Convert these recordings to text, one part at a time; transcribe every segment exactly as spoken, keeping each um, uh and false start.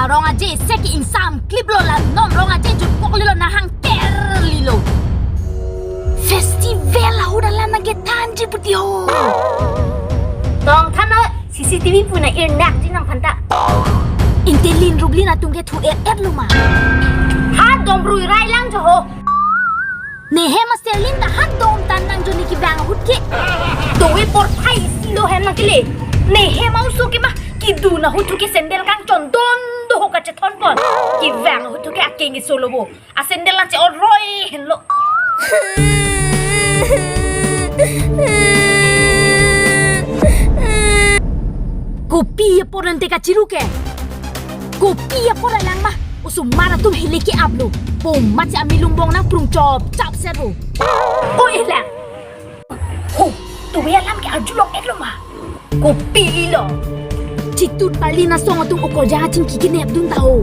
Rong aje isi ke ingsam klip lo, la non rong aje jutpok lilo, nang hangter lilo. Festival ahut alam nangkethanji puti ho. Tong than o, C C T V pu nang-irnakji nangphan ta. Intelin rublin atum ke thu-et-et lo ma. Ha dom rui rai lang jo ho. Ne hem a Sterling ta ha dom tan nang jo ne kevang ahut ke. Doe porphai isi lo hem nangkele. Ne hem a oso ke ma kedun ahut thu ke sandal kangchon don do ho kachethon pon. Kevang ahut thu ke akeng iso lo bo. A sandal nang che-oroi henlo. Kopi apor ante kachiru ke. Kopi apor alang ma. Osomar atum hile ke-aplo. Pu amatsi amilung bong nangprung chop chop sero. O elang. Ho, tuwe alam ke arjulong-et lo ma. Kopi lo. Chitut parlin asong atum okorjang achingki kenepdun ta ho.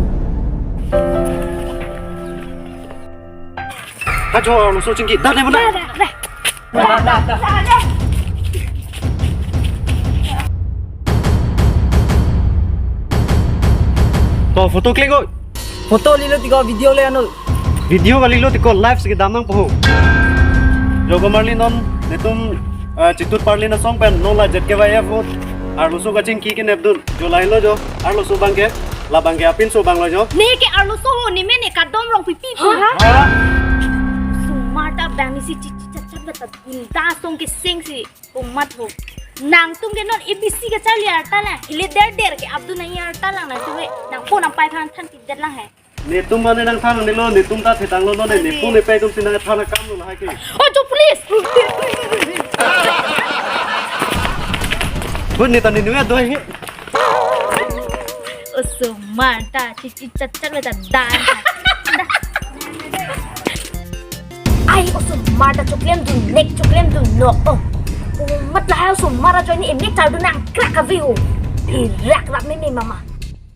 Ajo, arloso chingki, dah ne muna. Dah, dah, dah. Dah, dah, dah. To, photo click oi. Photo lilo tiko video le anul. Video kalilo tiko live si kedam nangpo ho. Jo komarli non netum, eh, Chitut parlin asong pen non la Z K Y F ahut arloso kachingki kenepdun. Jo lahelo jo, arloso abangke, labangke apinso abang lo jo. Ne ke arloso ho, ne mene kadom rong pipi pu ha? Ha? Osomar ta bang isi chichi chat chat ta gunda asong keseng si. Pu amat ho. Nangtum ke non A B C kacharli arta lang. Hile der der ke-apdun nang arta lang nangtum he. Nangpo nangpai aphan thanpidet lang he. Netum mane nangthan nelo, netum ta thetang lo non, ne, nepo nepei atum si nangthan akam lo lahai ke. Ojo, please. Bun ne ta ne nuya doi he. Osomar ta chichi chat chat ta dan. Ai, osomar ta choklemdun nek choklemdun nok. Oh. Pu amat lahai osomar ajoine emek chardun nangkrak ave ho. Irak rak meme mama.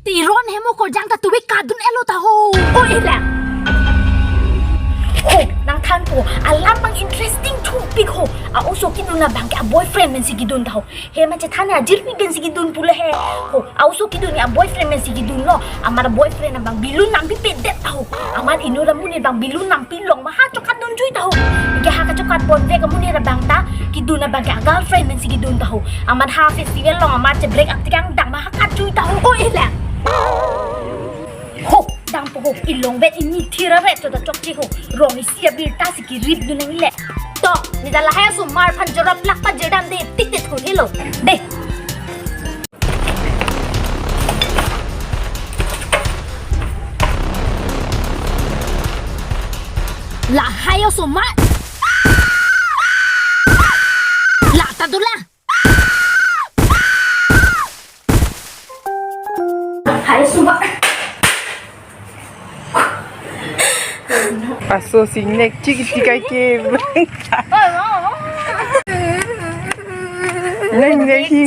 Tiron hem okorjang ta tuwe kadun-et lo ta ho. O elang. Ho, nangthanpo, alam abang interesting thupik ho. A oso kedun abangke a boyfriend pensi kedun ta ho. Hem achethan ajirpi pensi kedun pule he. Ho, a oso kedun a boyfriend pensi kedun lo. Amat boyfriend abang balloon nampipedet ta ho. Amat inut amonit abang balloon nampilong ma ha chokatdun jui ta ho. Ke ha kachokatpon vek amonit abang ta kedun abangke a girlfriend pensi kedun ta ho. Amat ha festival along amat chebrek aptekang dang ma ha kat jui ta ho. O elang. Ho, dangpo ho, ilong bet ini thira ret cho ta chokche ho. Rong isi abirta si keripdun nangle. To, ne ta lahai osomar aphan jorap lak pajir damde tik tik thun helo. De. Lahai osomar. La ta dolang. Hai, osomar. Aso singnek chik chik kai ke. Nang ngai hi.